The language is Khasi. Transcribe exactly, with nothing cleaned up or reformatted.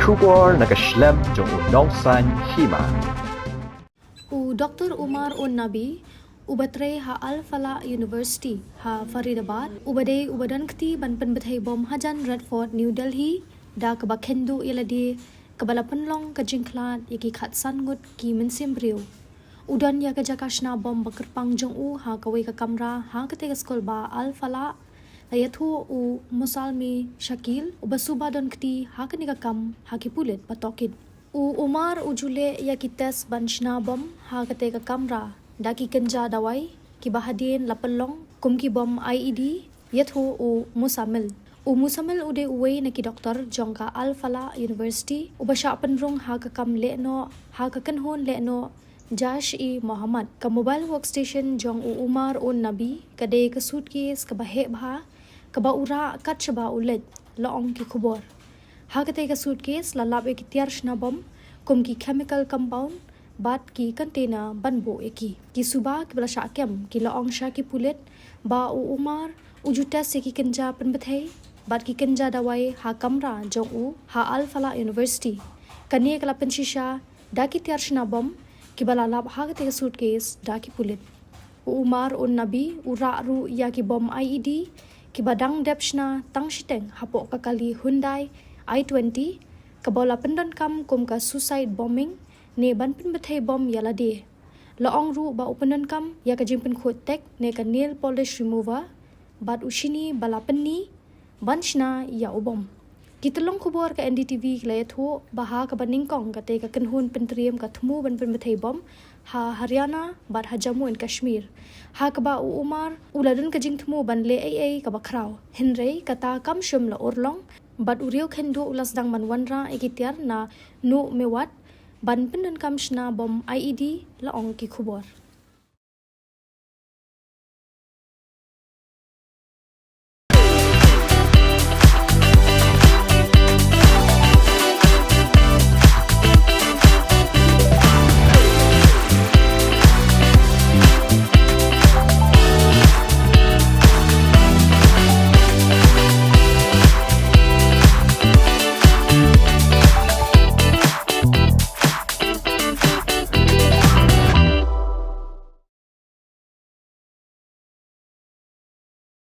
Khubor na ka shlem jong u nongsan hima. U Doktor Umar Un Nabi, uba trei ha Al Falah University ha Faridabad, uba dei uba don kti ban pynbthei bom hajan Red Fort New Delhi da kaba kheiñ duh ïa lade, kaba la pynlong ka jingkhlad ïa ki khatsan ngut ki mynsiem briew. U don ïa ka jaka shna bom ba kyrpang jong u ha kawei ka kamra ha katei ka skul ba Al Falah. La ïathuh u Musalmi Shakil, uba suba don kti ha kane ka kam, ha ki pulit ba tohkit. U Umar u ju leh ïa ki test ban shna bom ha katei ka kamra da ki kynja dawai kiba hadien la pynlong kum ki bom I E D, ïathuh u Musamil. U Musamil u dei uwei na ki doktor jong ka Al Falah University, uba shah pynrung ha ka kam lehnoh, ha ka kynhun lehnoh Jaish-e-Mohammed. Ka mobile workstation jong u Umar Un Nabi ka dei ka suitcase kaba heh bha, kaba u rah kat shaba u leit, la ong ki khubor. Ha katei ka suitcase la lap ïa ki tiar shna bom kum ki chemical compound bad ki container ban buh ïa ki. Ki suba kiba la shah kem ki la ong sha ki pulit ba u Umar u ju test ïa ki kynja pynbthei bad ki kynja dawai ha kamra jong u ha Al Falah University. Kane ka la pynshisha da ki tiar shna bom kiba la lap ha katei ka suitcase da ki pulit. U Umar Un Nabi u rah ruh ïa ki bom I E D kiba dang dep shna tang shiteng hapoh ka kali Hyundai i twenty, kaba u la pyndonkam kum ka suicide bombing ne ban pynbthei bom ïa lade. La ong ruh ba u pyndonkam ïa ka jingpynkhuid tek ne ka nail polish remover bad u shini ba la pynni ban shna ïa u bom. Ki tyllong khubor ka N D T V ki la ïathuh ba ha kaba nyngkong katei ka kynhun pyntriem ka thmu ban pynbthei bom ha Haryana bad ha Jammu and Kashmir, ha kaba u Umar u la don ka jingthmu ban leh ei ei kaba khraw. Hynrei kata kam shym la urlong bad u riewkheiñ duh u la sdang ban wanrah ïa ki tiar na Nuh Mewat ban pyndonkam shna bom I E D, la ong ki khubor.